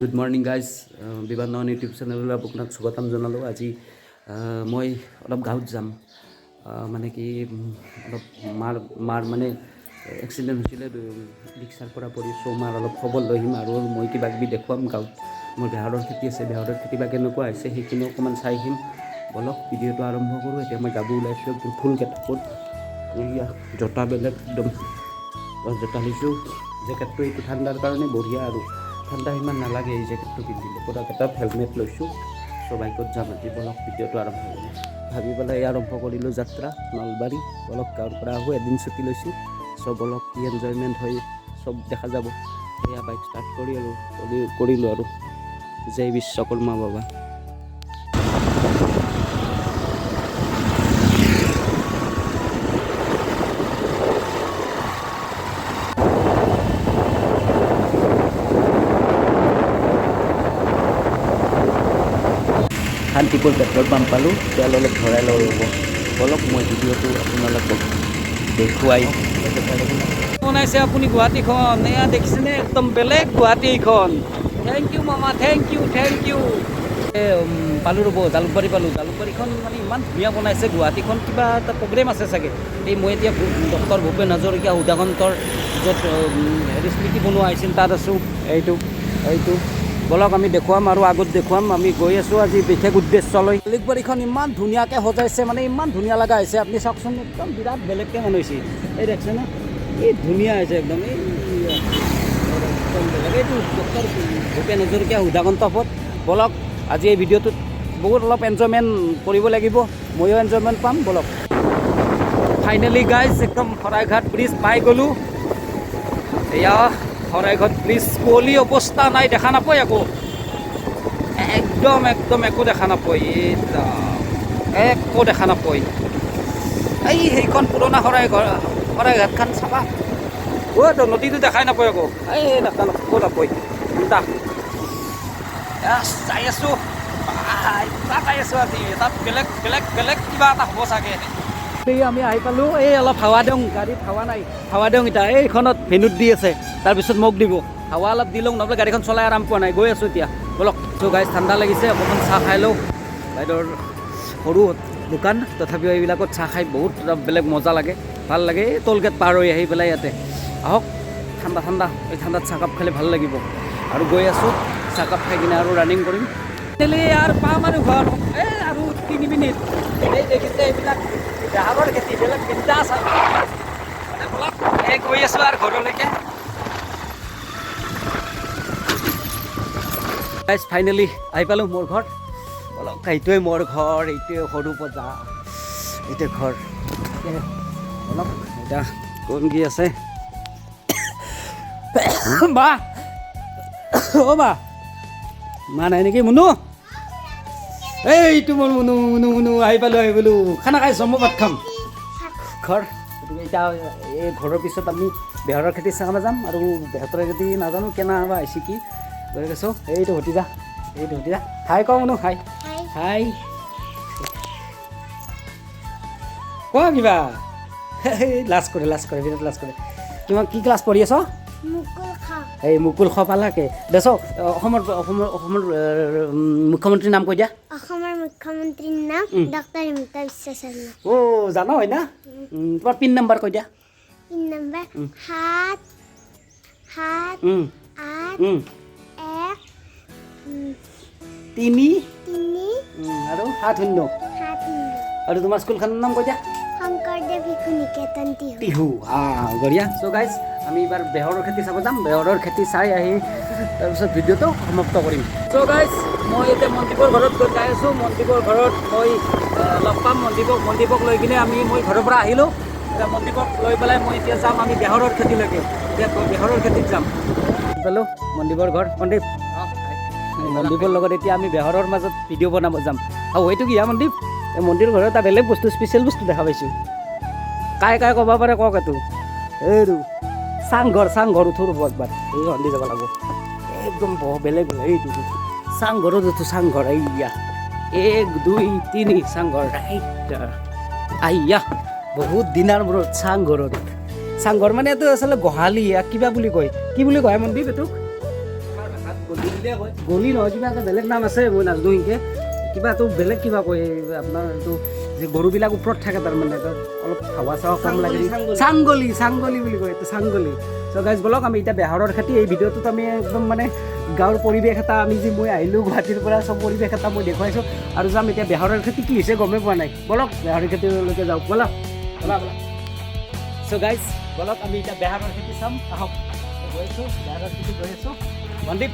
Good morning guys, বিমান নয়ন YouTube চেনেললৈ আপোনাক স্বাগতম জনালোঁ। আজি মই অলপ গাঁৱত যাম। মানে কি অলপ মাৰ মানে এক্সিডেণ্ট হৈছিলে, ৰিক্সাৰ পৰা পৰি। চ' মাৰ অলপ খবৰ লৈ আহিম আৰু মই কিবা কিবি দেখুৱাম। গাঁৱত মোৰ বেহাৰৰ খেতি আছে, বেহাৰৰ খেতি বা কেনেকুৱা হৈছে সেইখিনি অকণমান চাই আহিম। বলক, ভিডিঅ'টো আৰম্ভ কৰোঁ। এতিয়া মই যাব ওলাইছোঁ একদম ফুল গেটআপত। এয়া জোতা বেলেগ, একদম জোতা লৈছোঁ, জেকেটটো এইটো ঠাণ্ডাৰ কাৰণে বঢ়িয়া আৰু ঠাণ্ডা সিমান নালাগে এই জেকেটটো পিন্ধিলে। পূৰা গেটআপ, হেলমেট লৈছোঁ। চ' বাইকত যাম আজি। বলক, ভিডিঅ'টো আৰম্ভ কৰোঁ। ভাবি পেলাই আৰম্ভ কৰিলোঁ যাত্ৰা নলবাৰী। বলক, গাঁৱৰ পৰা আহোঁ, এদিন ছুটি লৈছোঁ। চ' বলক, কি এনজয়মেণ্ট হয় চব দেখা যাব। এয়া বাইক ষ্টাৰ্ট কৰি আৰু কৰিলোঁ আৰু জয় বিশ্বকৰ্মা বাবা। শান্তিপুৰ পেট্ৰল পাম্প পালোঁ, তেল অলপ ভৰাই লওঁ ৰ'ব। বলক, মই ভিডিঅ'টো আপোনালোকক দেখুৱাই বনাইছে আপুনি গুৱাহাটীখন। এয়া দেখিছেনে, একদম বেলেগ গুৱাহাটী এইখন। Thank U মামা, thank U, thank U. পালোঁ ৰ'ব, জালুকবাৰী পালোঁ। জালুকবাৰীখন মানে ইমান ধুনীয়া বনাইছে গুৱাহাটীখন। কিবা এটা প্ৰগ্ৰেম আছে চাগে। এই মই এতিয়া ডক্টৰ ভূপেন হাজৰিকা সুধাকণ্ঠৰ য'ত হেৰি স্মৃতি বনোৱা হৈছিল তাত আছোঁ। এইটো বলক, আমি দেখুৱাম আৰু আগত দেখুৱাম। আমি গৈ আছোঁ আজি বিশেষ উদ্দেশ্যলৈ। জালুকবাৰীখন ইমান ধুনীয়াকৈ সজাইছে, মানে ইমান ধুনীয়া লগা হৈছে। আপুনি চাওকচোন, একদম বিৰাট বেলেগকৈ বনাইছে। এই দেখছেনে, এই ধুনীয়া হৈছে একদম। এই একদম বেলেগ। এইটো ডক্টৰ ভূপেন হাজৰিকা সুধাকণ্ঠ পথ। বলক, আজি এই ভিডিঅ'টোত বহুত অলপ এনজয়মেণ্ট কৰিব লাগিব, ময়ো এনজয়মেণ্ট পাম। বলক। ফাইনেলি গাইজ, একদম শৰাইঘাট ব্ৰিজ পাই গ'লোঁ। এয়া শৰাইঘাট ব্ৰিজ। কুঁৱলী অৱস্থা নাই, দেখা নাপায় একো, একদম একদম একো দেখা নাপায়। এই একো দেখা নাপায়। এই সেইখন পুৰণা শৰাইঘাটখন চাবা। অ' তো নদীটো দেখাই নাপায় আকৌ। এই দেখা একো নাপায়। ঠাণ্ডা। যাই আছোঁ, যাই আছোঁ। আজি তাত বেলেগ বেলেগ বেলেগ কিবা এটা হ'ব চাগে। এই আমি আহি পালোঁ। এই অলপ হাৱা দিওঁ, গাড়ীত হাৱা নাই, হাৱা দিওঁ এতিয়া। এইখনত ভেনুত দি আছে, তাৰপিছত মোক দিব। হাৱা অলপ দি লওঁ, নহ'লে গাড়ীখন চলাই আৰাম পোৱা নাই। গৈ আছোঁ এতিয়া, ব'লক। চ' গাইজ, ঠাণ্ডা লাগিছে, অকণমান চাহ খাই লওঁ। বাইদেউৰ সৰু দোকান, তথাপিও এইবিলাকত চাহ খাই বহুত এটা বেলেগ মজা লাগে, ভাল লাগে। এই টোল গেট পাৰ হৈ আহি পেলাই ইয়াতে আহক। ঠাণ্ডা ঠাণ্ডা, এই ঠাণ্ডাত চাহকাপ খালে ভাল লাগিব। আৰু গৈ আছোঁ, চাহকাপ খাই কিনে আৰু ৰানিং কৰিম। ফাইনেলি আৰু পাম আৰু ঘৰ, এই আৰু 3 মিনিট। এই দেখিছে, এইবিলাক বেহাৰৰ খেতি, বেলেগ বিন্দাছ আৰু। মানে ব'লক, এই গৈ আছোঁ আৰু ঘৰলৈকে। গাইজ, ফাইনেলি আহি পালোঁ মোৰ ঘৰ। ব'লক, এইটোৱে মোৰ ঘৰ, এইটোৱে সৰু পজা, এইটোৱে ঘৰ। ব'লক, এতিয়া কোন কি আছে বা? অ' বা, মা নাই নেকি? মুনু, এইটো মোৰ মুনু, মুনু, মুনু। আহি পালোঁ, আহি পালোঁ। খানা খাইছোঁ মই, ভাত খাম ঘৰ। গতিকে এতিয়া এই ঘৰৰ পিছত আমি বেহৰৰ খেতি চাব যাম আৰু বেহৰৰ খেতি নাজানো কেনা বা আহিছে কি। গতিকে চ' এইটো ভতিজা, এইটো ভতিজা। হাই কওঁ মুনু, হাই। হাই কোৱা কিবা। লাজ কৰে, লাজ কৰে, বিৰাট লাজ কৰে। কিমান কি ক্লাছ পঢ়ি আছ? মুকুল খা। এই মুকুল খ পালাকে দেছ। অসমৰ মুখ্যমন্ত্ৰীৰ নাম কৈ দিয়া। অসমৰ মুখ্যমন্ত্ৰীৰ নাম ডক্টৰ হিমন্ত বিশ্ব শৰ্মা। অ' জান হয় না? তোমাৰ পিন নাম্বাৰ কৈ দিয়া। পিন নম্বৰ 7 7 8 1 3 3 আৰু 7 0। 7 0। আৰু তোমাৰ স্কুলখনৰ নাম কৈ দিয়া। শংকৰদেৱ শিশু নিকেতন, টিহু। টিহু। বঢ়িয়া। চ' গাইজ, আমি এইবাৰ বেহৰৰ খেতি চাব যাম। বেহৰৰ খেতি চাই আহি তাৰপিছত ভিডিঅ'টো সমাপ্ত কৰিম। চ' গাইজ, মই এতিয়া মনদীপৰ ঘৰত গৈ যাই আছোঁ। মনদীপৰ ঘৰত মই লগ পাম মনদীপক। মনদীপক লৈ কিনে মই ঘৰৰ পৰা আহিলোঁ। এতিয়া মনদীপক লৈ পেলাই মই এতিয়া যাম আমি বেহৰৰ খেতিলৈকে। এতিয়া বেহৰৰ খেতিত যাম। পালোঁ মনদীপৰ ঘৰ। মনদীপ, মনদীপৰ লগত এতিয়া আমি বেহৰৰ মাজত ভিডিঅ' বনাব যাম। আৰু এইটো কি হা মনদীপ? এই মন্দিৰৰ ঘৰত এটা বেলেগ বস্তু, স্পেচিয়েল বস্তু দেখা পাইছোঁ। কাই কাই ক'ব পাৰে কওক। এইটো চাংঘৰ, চাংঘৰ। উঠো ৰ'ব একবাৰ, এই সন্ধি যাব লাগিব। একদম বৰ বেলেগ বেলেগ। এইটো চাংঘৰত উঠো, চাংঘৰ। এইয়া 1 2 3 চাংঘৰ। আইয়া, বহুত দিনৰ মূৰত চাংঘৰত। চাংঘৰ মানে এইটো আচলতে গোহালি, কিবা বুলি কয়, কি বুলি কয় মনদীপ এইটোক? গলি নহয়, কিবা এটা বেলেগ নাম আছে, মই নাজানো সেনকে। কিবা এইটো বেলেগ কিবা কয় আপোনাৰ এইটো যে গৰুবিলাক ওপৰত থাকে, তাৰমানে তাত অলপ হাৱা চাৱা কম লাগে। চাংগলি, চাংগলি বুলি কয় এইটো, চাংগলি। চ' গাইজ, বলক আমি এতিয়া বেহাৰৰ খেতি। এই ভিডিঅ'টোত আমি একদম মানে গাঁৱৰ পৰিৱেশ এটা, আমি যি মই আহিলোঁ গুৱাহাটীৰ পৰা, চব পৰিৱেশ এটা মই দেখুৱাইছোঁ আৰু যাম এতিয়া বেহাৰৰ খেতি কি হৈছে গমেই পোৱা নাই। বলক, বেহাৰৰ খেতিলৈকে যাওঁ। ব'লা ব'লা ব'লা। চ' গাইজ, বলক, আমি এতিয়া বেহাৰৰ খেতি চাম। আহক, গৈ আছোঁ, বেহাৰৰ খেতি গৈ আছোঁ। মনদীপ।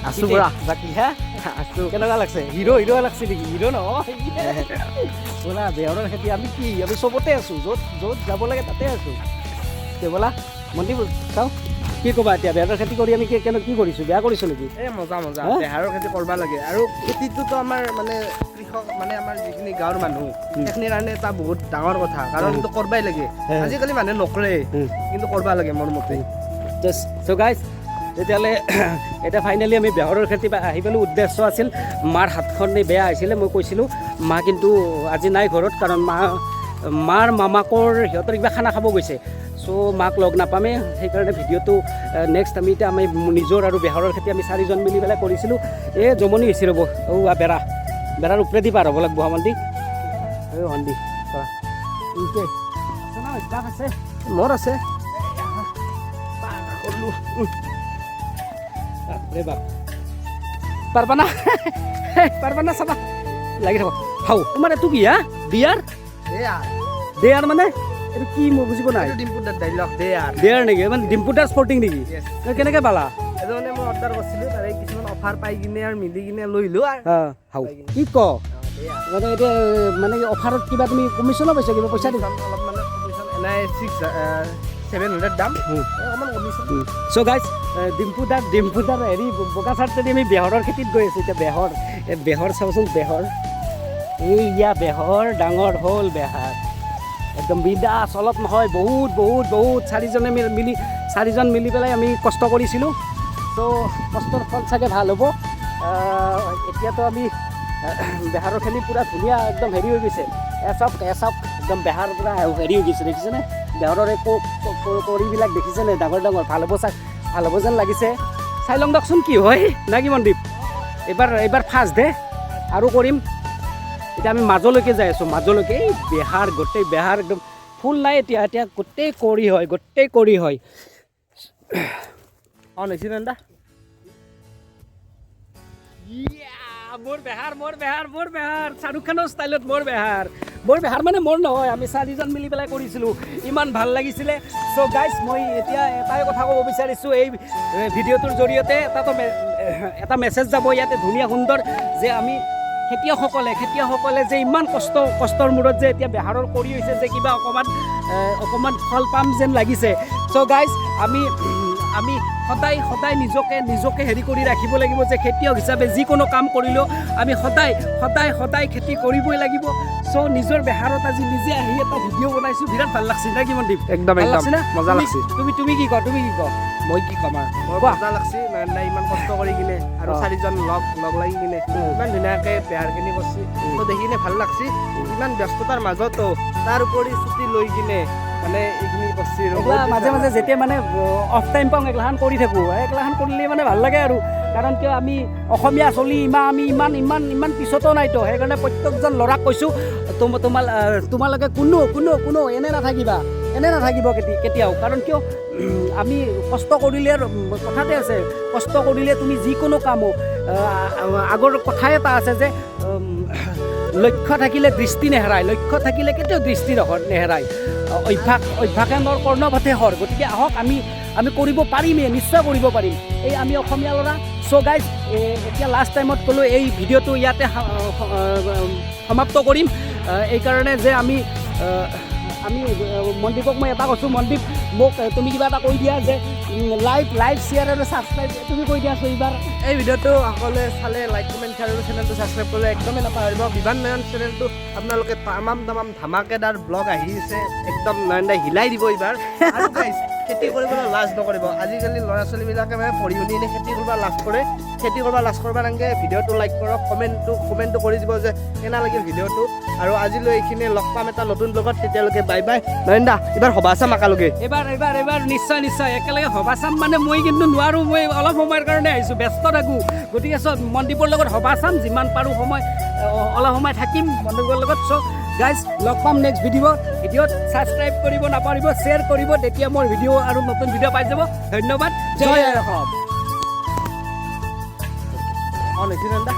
আছো পুৰা। বাকী হা? আছো। কেনেকুৱা লাগছে? হিৰ' হিৰ' লাগছে নেকি? হিৰ' নহয়। ব'লা, বেহাৰৰ খেতি। আমি কি, আমি চবতে আছোঁ, য'ত য'ত যাব লাগে তাতে আছোঁ। তে ব'লা মনদীপ, চাওঁ কি ক'বা এতিয়া। বেহাৰৰ খেতি কৰি আমি কি কেনে কি কৰিছোঁ? বেয়া কৰিছোঁ নেকি? এই মজা মজা। হা? বেহাৰৰ খেতি কৰবা লাগে আৰু খেতিটোতো আমাৰ মানে কৃষক, মানে আমাৰ যিখিনি গাঁৱৰ মানুহ, সেইখিনিৰ কাৰণে এটা বহুত ডাঙৰ কথা, কাৰণ সেইটো কৰবাই লাগে। আজিকালি মানুহে নকৰে, কিন্তু কৰবা লাগে মোৰ মতে। চ' গাইজ, তেতিয়াহ'লে এতিয়া ফাইনেলি আমি বেহৰৰ খেতি আহি পালোঁ। উদ্দেশ্য আছিল মাৰ হাতখন বেয়া হৈছিলে, মই কৈছিলোঁ। মা কিন্তু আজি নাই ঘৰত, কাৰণ মাৰ মামাকৰ সিহঁতৰ কিবা খানা খাব গৈছে। চ' মাক লগ নাপামেই, সেইকাৰণে ভিডিঅ'টো নেক্সট। আমি এতিয়া আমি নিজৰ আৰু বেহৰৰ খেতি আমি চাৰিজন মিলি পেলাই কৰিছিলোঁ। এই জমনি হৈছে, ৰ'ব। ঔ বেৰা, বেৰাৰ ওপৰেদি পাৰ হ'ব লাগিব। মন্দি, এই হন্দি আছে ন, অভ্যাস আছে। মোৰ আছে। পাৰ কৰিলোঁ। বাপৰে বাপ, পাৰবা না? পাৰবা না? চাবা, লাগি থাকক। হাও, তোমাৰ এইটো কি হা? ডিয়াৰ? দেয়াৰ। ডেয়াৰ মানে এইটো কি, মই বুজি পোৱা নাই। এইটো ডিম্পুৰ ডাইলগ, দেয়াৰ। ডেয়াৰ নেকি? মানে ডিম্পুদাৰ স্পৰ্টিং নেকি? Yes. কেনেকৈ পালা? এইটো মানে মই অৰ্ডাৰ কৰিছিলোঁ, তাৰে কিছুমান অফাৰ পাই কিনে আৰু মিলি কিনে লৈ আহিলোঁ আৰু। হাও, কি ক? দেয়াৰ। মানে এতিয়া মানে অফাৰত কিবা তুমি কমিশ্যনো পাইছা? কিবা পইচা দিবা? অলপ মানে কমিশ্যন, এনে 600-700 দাম, এই অকণমান কমিশ্যন। চ' গাইজ, ডিম্পুদাৰ হেৰি বগা চাৰ্টেদি আমি বেহৰৰ খেতিত গৈ আছোঁ এতিয়া। বেহৰ, এই বেহৰ চাওচোন, বেহৰ, এইয়া বেহৰ, ডাঙৰ হ'ল বেহাৰ একদম বিন্দাছ। অলপ নহয়, বহুত বহুত বহুত। চাৰিজনে মিলি, চাৰিজন মিলি পেলাই আমি কষ্ট কৰিছিলোঁ। চ' কষ্টৰ ফল চাগে ভাল হ'ব। এতিয়াতো আমি বেহাৰৰ খেলি পূৰা ধুনীয়া একদম হেৰি হৈ গৈছে। এ চাওক, এ চাওক, একদম বেহাৰ পূৰা হেৰি হৈ গৈছে, দেখিছেনে? বেহাৰৰ এই কৰিবিলাক দেখিছেনে? ডাঙৰ ডাঙৰ। ভাল হ'ব চাগ, ভাল হ'ব যেন লাগিছে। চাই লওঁ দিয়কচোন কি হয়, না কি মনদীপ? এইবাৰ এইবাৰ ফাৰ্ষ্ট দে আৰু কৰিম। এতিয়া আমি মাজলৈকে যাই আছোঁ, মাজলৈকে। এই বেহাৰ, গোটেই বেহাৰ একদম ফুল নাই এতিয়া, এতিয়া গোটেই কৰি হয়, গোটেই কৰি হয়। অন হৈছে নন্দা। মোৰ বেহাৰ, মোৰ বেহাৰ, মোৰ বেহাৰ, শ্বাহৰুখ খানৰ ষ্টাইলত মোৰ বেহাৰ, মোৰ বেহাৰ। মানে মোৰ নহয়, আমি চাৰিজন মিলি পেলাই কৰিছিলোঁ, ইমান ভাল লাগিছিলে। চ' গাইজ, মই এতিয়া এটাই কথা ক'ব বিচাৰিছোঁ এই ভিডিঅ'টোৰ জৰিয়তে। এটাতো এটা মেছেজ যাব ইয়াতে ধুনীয়া সুন্দৰ যে আমি খেতিয়কসকলে যে ইমান কষ্টৰ মূৰত যে এতিয়া বেহাৰৰ কৰি হৈছে যে কিবা অকণমান ফল পাম যেন লাগিছে। চ' গাইজ, আমি সদায় সদায় নিজকে নিজকে হেৰি কৰি ৰাখিব লাগিব যে খেতিয়ক হিচাপে যিকোনো কাম কৰিলেও আমি সদায় সদায় সদায় খেতি কৰিবই লাগিব। চ' নিজৰ বেহাৰত আজি নিজে আহি এটা ভিডিঅ' বনাইছোঁ, বিৰাট ভাল লাগছে, নে কি মনদীপ? একদম। ভাল একদম। লাগছে না? মজা লাগছে। তুমি কি কয়, তুমি কি কয়? মই কি ক'ম আৰু, মোৰ কোৱা। মজা লাগছে নাই, ইমান কষ্ট কৰি কিনে আৰু চাৰিজন লগ লগ লাগি কিনে ইমান ধুনীয়াকৈ বেহাৰখিনি কৰিছে, তো দেখি কিনে ভাল লাগছে। ইমান ব্যস্ততাৰ মাজতো তাৰ উপৰি ছুটি লৈ কিনে মানে এইখিনি কৰিছে আৰু এইগিলা বহুত বেছি মাজে ভাল মাজে লাগছে। যেতিয়া মানে অফ টাইম পাওঁ, এগিলাখান কৰি থাকোঁ। এগিলাখান কৰিলে মানে ভাল লাগে আৰু, কাৰণ কিয়, আমি অসমীয়া চলি ইমান আমি ইমান ইমান ইমান পিছতো নাইতো। সেইকাৰণে প্ৰত্যেকজন ল'ৰাক কৈছোঁ, তোমালোকে কোনো কোনো কোনো এনে নাথাকিবা, এনে নাথাকিব কেতিয়াও। কাৰণ কিয়, আমি কষ্ট কৰিলে আৰু, কথাতে আছে, কষ্ট কৰিলে তুমি যিকোনো কামো, আগৰ কথাই এটা আছে যে লক্ষ্য থাকিলে দৃষ্টি নেহেৰায়, লক্ষ্য থাকিলে কেতিয়াও দৃষ্টি নেহেৰায়। অভ্যাসে নৰ কৰ্ণপাতে হৰ। গতিকে আহক, আমি আমি কৰিব পাৰিমেই, নিশ্চয় কৰিব পাৰিম। এই আমি অসমীয়া ল'ৰা। চ' গাইজ, এতিয়া লাষ্ট টাইমত ক'লোঁ, এই ভিডিঅ'টো ইয়াতে সমাপ্ত কৰিম। এইকাৰণে যে আমি মনদীপক মই এটা কৈছোঁ, মনদীপ, মোক তুমি কিবা এটা কৈ দিয়া যে লাইক, শ্বেয়াৰ আৰু ছাবস্ক্ৰাইব তুমি কৈ দিয়াচোন এইবাৰ। এই ভিডিঅ'টো সকলোৱে চালে, লাইক, কমেণ্ট, শ্বেয়াৰ আৰু চেনেলটো ছাবস্ক্ৰাইব কৰিলে একদমেই নাপাহৰিব। বিমান নয়ন চেনেলটো আপোনালোকে তামাম তামাম ধামাকেদাৰ ব্লগ আহিছে, একদম নয়ন দাই হিলাই দিব এইবাৰ। আৰু guys, খেতি কৰিবলৈ লাজ নকৰিব। আজিকালি ল'ৰা ছোৱালীবিলাকে মানে পঢ়ি শুনি এনেই খেতি কৰিব লাজ কৰে। খেতি কৰিব লাজ কৰিব নালাগে। ভিডিঅ'টো লাইক কৰক, কমেণ্টটো কৰি দিব যে কেনে লাগিল ভিডিঅ'টো। আৰু আজিলৈ এইখিনিয়ে, লগ পাম এটা নতুন ব্লগত, তেতিয়ালৈকে বাই বাই। নয়ন দা, এইবাৰ সভা চাম একেলগে। এইবাৰ এইবাৰ এইবাৰ নিশ্চয় নিশ্চয় একেলগে সভা চাম। মানে মই কিন্তু নোৱাৰোঁ, মই অলপ সময়ৰ কাৰণে আহিছোঁ, ব্যস্ত থাকোঁ। গতিকে চব মনদীপৰ লগত সভা চাম, যিমান পাৰোঁ সময় অলপ সময় থাকিম মনদীপৰ লগত। চ' গাইজ, লগ পাম নেক্সট ভিডিঅ'ত। ছাবস্ক্ৰাইব কৰিব নাপাহৰিব, শ্বেয়াৰ কৰিব, তেতিয়া মোৰ ভিডিঅ' আৰু নতুন ভিডিঅ' পাই যাব। ধন্যবাদ, জয় আই অসম। অঁ, নিশ্চয় নয়ন দা।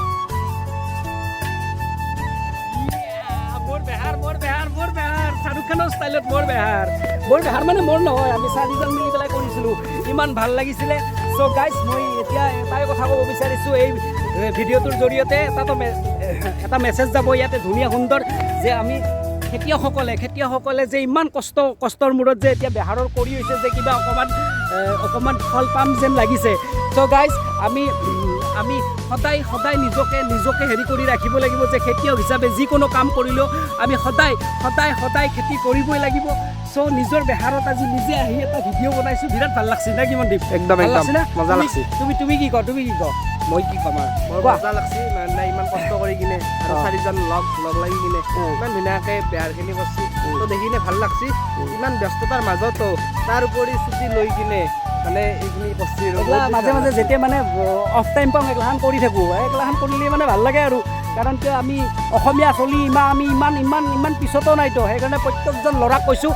মোৰ বেহাৰ, মোৰ বেহাৰ, মোৰ বেহাৰ, শ্বাহৰুখ খানৰ ষ্টাইলত মোৰ বেহাৰ, মোৰ বেহাৰ। মানে মোৰ নহয়, আমি চাৰিজন মিলি পেলাই কৰিছিলোঁ, ইমান ভাল লাগিছিলে। চ' গাইজ, মই এতিয়া এটাই কথা ক'ব বিচাৰিছোঁ এই ভিডিঅ'টোৰ জৰিয়তে, এটা মেছেজ যাব ইয়াতে ধুনীয়া সুন্দৰ যে আমি খেতিয়কসকলে যে ইমান কষ্টৰ মূৰত যে এতিয়া বেহাৰৰ কৰি হৈছে যে কিবা অকণমান ফল পাম যেন লাগিছে। চ' গাইজ, আমি সদায় সদায় নিজকে নিজকে হেৰি কৰি ৰাখিব লাগিব যে খেতিয়ক হিচাপে যিকোনো কাম কৰিলেও আমি সদায় সদায় সদায় খেতি কৰিবই লাগিব। চ' নিজৰ বেহাৰত আজি নিজে আহি এটা ভিডিঅ' বনাইছোঁ, বিৰাট ভাল লাগছে নে কি মনদীপ? একদম। ভাল একদম। লাগছে না? মজা লাগছে। তুমি কি ক, তুমি কি ক? মই কি ক'ম আৰু, মোৰ কোৱা। মজা লাগছে মানে ইমান কষ্ট কৰি কিনে আৰু চাৰিজন লগ লগ লাগি কিনে ইমান ধুনীয়াকৈ বেহাৰখিনি কৰছি, তো দেখি কিনে ভাল লাগছি। ইমান ব্যস্ততাৰ মাজতো তাৰ উপৰি ছুটি লৈ কিনে মানে এইখিনি কৰছি আৰু এইগিলা বহুত বেছি মাজে ভাল মাজে লাগছি। যেতিয়া মানে অফ টাইম পাওঁ, এইগিলাখান কৰি থাকোঁ। এইগিলাখান কৰিলে মানে ভাল লাগে আৰু, কাৰণ কিয় আমি অসমীয়া চলি ইমান আমি ইমান ইমান ইমান পিছতো নাইতো। সেইকাৰণে প্ৰত্যেকজন ল'ৰাক কৈছোঁ,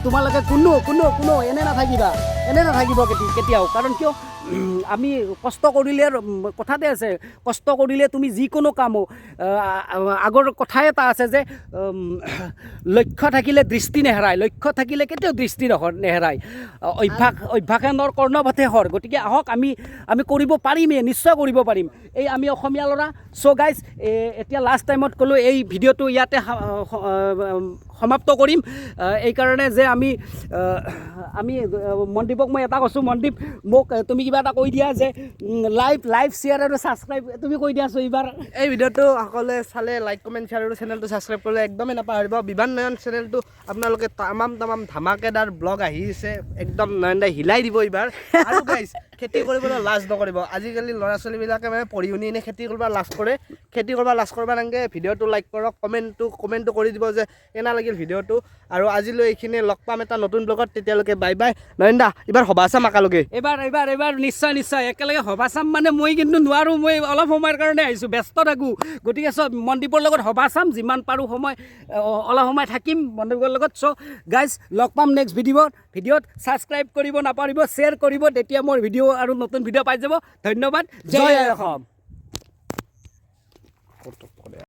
তোমালোকে কোনো কোনো কোনো এনে নাথাকিবা, এনে নাথাকিব কেতিয়াও। কাৰণ কিয় আমি কষ্ট কৰিলে আৰু, কথাতে আছে, কষ্ট কৰিলে তুমি যিকোনো কামো আগৰ কথাই এটা আছে যে লক্ষ্য থাকিলে দৃষ্টি নেহেৰায়, লক্ষ্য থাকিলে কেতিয়াও দৃষ্টি নেহেৰায়। অভ্যাসে নৰ কৰ্ণপথে হৰ। গতিকে আহক, আমি আমি কৰিব পাৰিমেই, নিশ্চয় কৰিব পাৰিম, এই আমি অসমীয়া ল'ৰা। চ' গাইজ, এতিয়া লাষ্ট টাইমত ক'লোঁ, এই ভিডিঅ'টো ইয়াতে সমাপ্ত কৰিম। এইকাৰণে যে আমি মনদীপক মই এটা কৈছোঁ, মনদীপ, মোক তুমি কিবা এটা কৈ দিয়া যে লাইভ, শ্বেয়াৰ আৰু ছাবস্ক্ৰাইব তুমি কৈ দিয়াচোন এইবাৰ। এই ভিডিঅ'টো সকলোৱে চালে লাইক, কমেণ্ট, শ্বেয়াৰ আৰু চেনেলটো ছাবস্ক্ৰাইব কৰিলে একদমেই নাপাহৰিব। বিমান নয়ন চেনেলটো আপোনালোকে তামাম তামাম ধামাকেদাৰ ব্লগ আহিছে, একদম নয়ন দাই হিলাই দিব এইবাৰ। আৰু গাইজ, খেতি কৰিবলৈ লাজ নকৰিব। আজিকালি ল'ৰা ছোৱালীবিলাকে মানে পঢ়ি শুনি এনেই খেতি কৰিব লাজ কৰে। খেতি কৰিব লাজ কৰিব নালাগে। ভিডিঅ'টো লাইক কৰক, কমেণ্টটো কৰি দিব যে কেনে লাগিল ভিডিঅ'টো। আৰু আজিলৈ এইখিনিয়ে, লগ পাম এটা নতুন ব্লগত, তেতিয়ালৈকে বাই বাই। নয়ন দা, এইবাৰ সভা চাম একেলগে। এইবাৰ এইবাৰ এইবাৰ নিশ্চয় নিশ্চয় একেলগে সভা চাম। মানে মই কিন্তু নোৱাৰোঁ, মই অলপ সময়ৰ কাৰণে আহিছোঁ, ব্যস্ত থাকোঁ। গতিকে চব মনদীপৰ লগত সভা চাম, যিমান পাৰোঁ সময় অলপ সময় থাকিম মনদীপৰ লগত। চ' গাইজ, লগ পাম নেক্সট ভিডিঅ'ত। ছাবস্ক্ৰাইব কৰিব নাপাহৰিব, শ্বেয়াৰ কৰিব, তেতিয়া মোৰ ভিডিঅ' আৰু নতুন ভিডিঅ' পাই যাব। ধন্যবাদ, জয় আই অসম।